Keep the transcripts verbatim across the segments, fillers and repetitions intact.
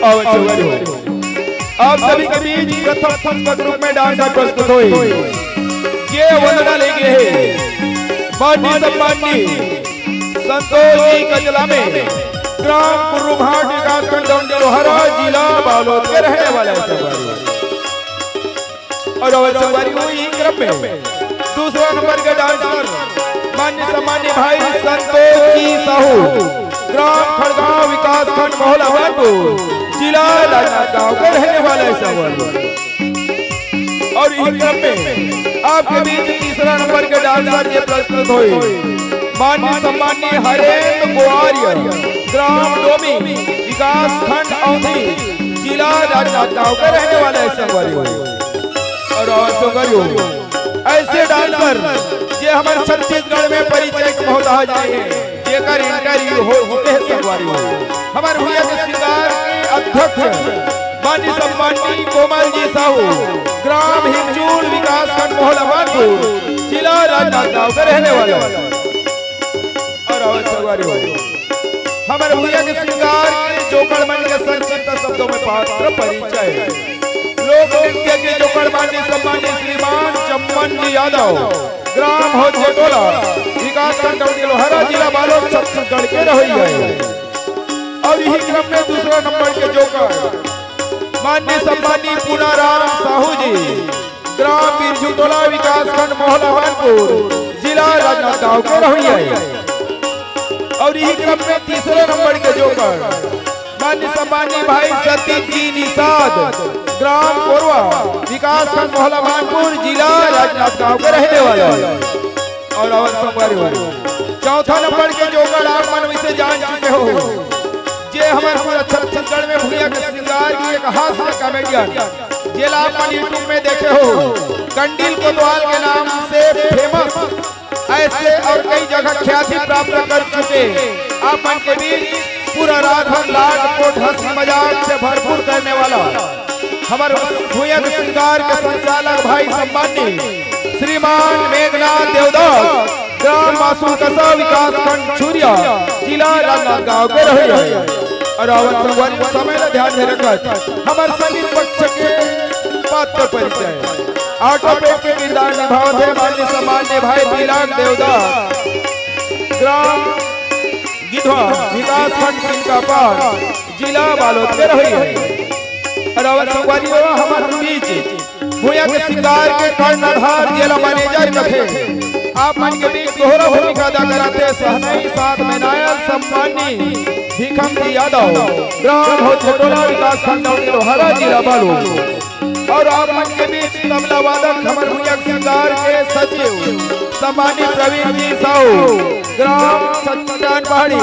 आवत संगवारी हो, आप सभी के बीच प्रथम पुष्प के रूप में डांसर प्रस्तुत होई। ये वंदना लेके है माननीय सम्माननीय संतोष जी कचला में, ग्राम कुर्रूभाट, विकासखंड डौंडी लोहारा, जिला बालोद के रहने वाला है संगवारी। और अवश्य संगवारी हो, इही क्रम में दूसरा नंबर के डांसर माननीय सम्माननीय भाई संतोष जी साहू, ग्राम खड़गांव, विकासखंड महुल अमरपुर, जिला राजनांदगांव के रहने वाला है संगवारी। और इही क्रम में आपके बीच तीसरा नंबर के डांसर जे प्रस्तुत होई माननीय सम्माननीय हरेंद्र गोआर्य, ग्राम डोमी, विकासखंड औंधी, जिला राजनांदगांव के रहने वाला है संगवारी हो। और अवश्य संगवारी हो, ऐसे डांसर जे हमर छत्तीसगढ़ में परिचय के मोहताज नहीं है, जेकर इंटरव्यू हो चुके हैं संगवारी हो। हमर भैया के श्रृंगार के अध्यक्ष माननीय सम्माननीय कोमल जी साहू, ग्राम हिमचूल, विकासखंड महुल अमरपुर, जिला राजनांदगांव के रहने वाला है। और अवश्य संगवारी हो, हमर भैया के श्रृंगार के जोकड़ मन के संक्षिप्त शब्दों में पात्र परिचय। लोक नृत्य के जोकड़ माननीय सम्माननीय श्रीमान चम्मन जी यादव, ग्राम होजेटोला, विकासखंड डौंडी लोहारा, जिला बालोद, छत्तीसगढ़ के रहइया है। और इही क्रम में दूसरा नंबर के जोकड़ माननीय सम्माननीय पुनाराम साहू जी, ग्राम बिरजू टोला, विकासखंड महुल अमरपुर, जिला राजनांदगांव के रहइया है। और इही क्रम में तीसरे नंबर के जोकड़ माननीय सम्माननीय भाई सतीश जी निषाद, ग्राम कोरवा, विकासखंड महुल अमरपुर, जिला राजनांदगांव के रहने वाला है। और अवश्य संगवारी हो, चौथा नंबर के जोकड़ आप मन वैसे जान चुके हो, जे हमर पूरा छत्तीसगढ़ में भैया के श्रृंगार के एक हास्य कॉमेडियन, जेला आप मन YouTube में देखे हो, कंडील कोतवाल के नाम से फेमस, ऐसे और कई जगह ख्याति प्राप्त कर चुके, आप मन के बीच पूरा रात भर लाट कोट हंसी मजाक से भरपूर करने वाला हमर भुयंग श्रृंगार के संचालक भाई सम्माननीय श्रीमान मेघनाथ देवदास, ग्राम मासूम कसा, विकासखंड छुरिया, जिला राजनांदगांव के रहइया है। और अवश्य संगवारी हो, समय ला ध्यान में रखत हमर संगीत पक्ष के पात्र परिचय। ऑटो पेट के किरदार निभावत हे माननीय सम्माननीय भाई दिलान देवदास, ग्राम गिधवा, विकासखंड किनकापार, जिला बालोद के रहइया है। और अवश्य संगवारी हो, हमर बीच भुयंग श्रृंगार के कर्णधार, जेला मैनेजर कथे, आप मन के बीच दोहरा भूमिका अदा करत हे सहनाई साथ में नायल सम्माननीय भीखम जी यादव, ग्राम होजेटोला, विकासखंड डौंडी लोहारा, जिला बालोद। और आप मन के बीच तबला वादक हमर भुयंग श्रृंगार के सचिव सम्माननीय प्रवीण जी साहू, ग्राम सच्चान पहाड़ी,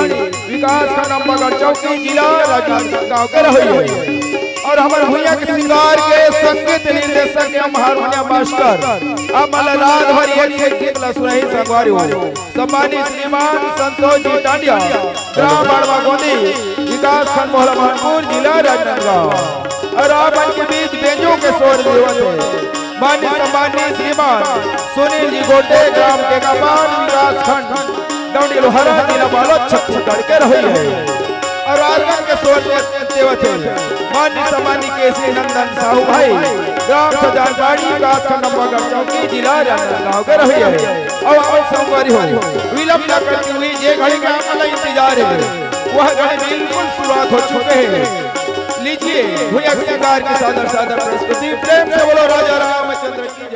विकासखंड अम्बागढ़ चौकी, जिला राजनांदगांव के रहइया है। और हमर भुयंग श्रृंगार के संगीत निर्देशक एवं हारमोनियम मास्टर, आप मन ला रात भर एक से एक गीत ला सुनाही संगवारी हो, सम्मानित श्रीमान संतोष जी डांडिया, ग्राम बाड़वा गोंदी, विकासखंड महुल अमरपुर, जिला राजनांदगांव। और आप मन के बीच बेंजो के स्वर देवत हे माननीय सम्माननीय श्रीमान सुनील जी गोटे, ग्राम टेकापार, विकासखंड डौंडी लोहारा, जिला बालोद, छत्तीसगढ़ के रहइया है। और आर्गन के स्वर देवत हे माननीय सम्माननीय केसी नंदन साहू भाई, ग्राम सजानबाड़ी, विकासखंड अम्बागढ़ चौकी, जिला राजनांदगांव के रहइया है। और, और संगवारी हो, विलंब न करते हुए जे घड़ी के आप मन ला इंतजार है, वह घड़ी बिल्कुल शुरुआत हो चुके हैं। लीजिए भुयंग श्रृंगार की सादर सादर प्रस्तुति। प्रेम से बोलो राजा रामचंद्र की।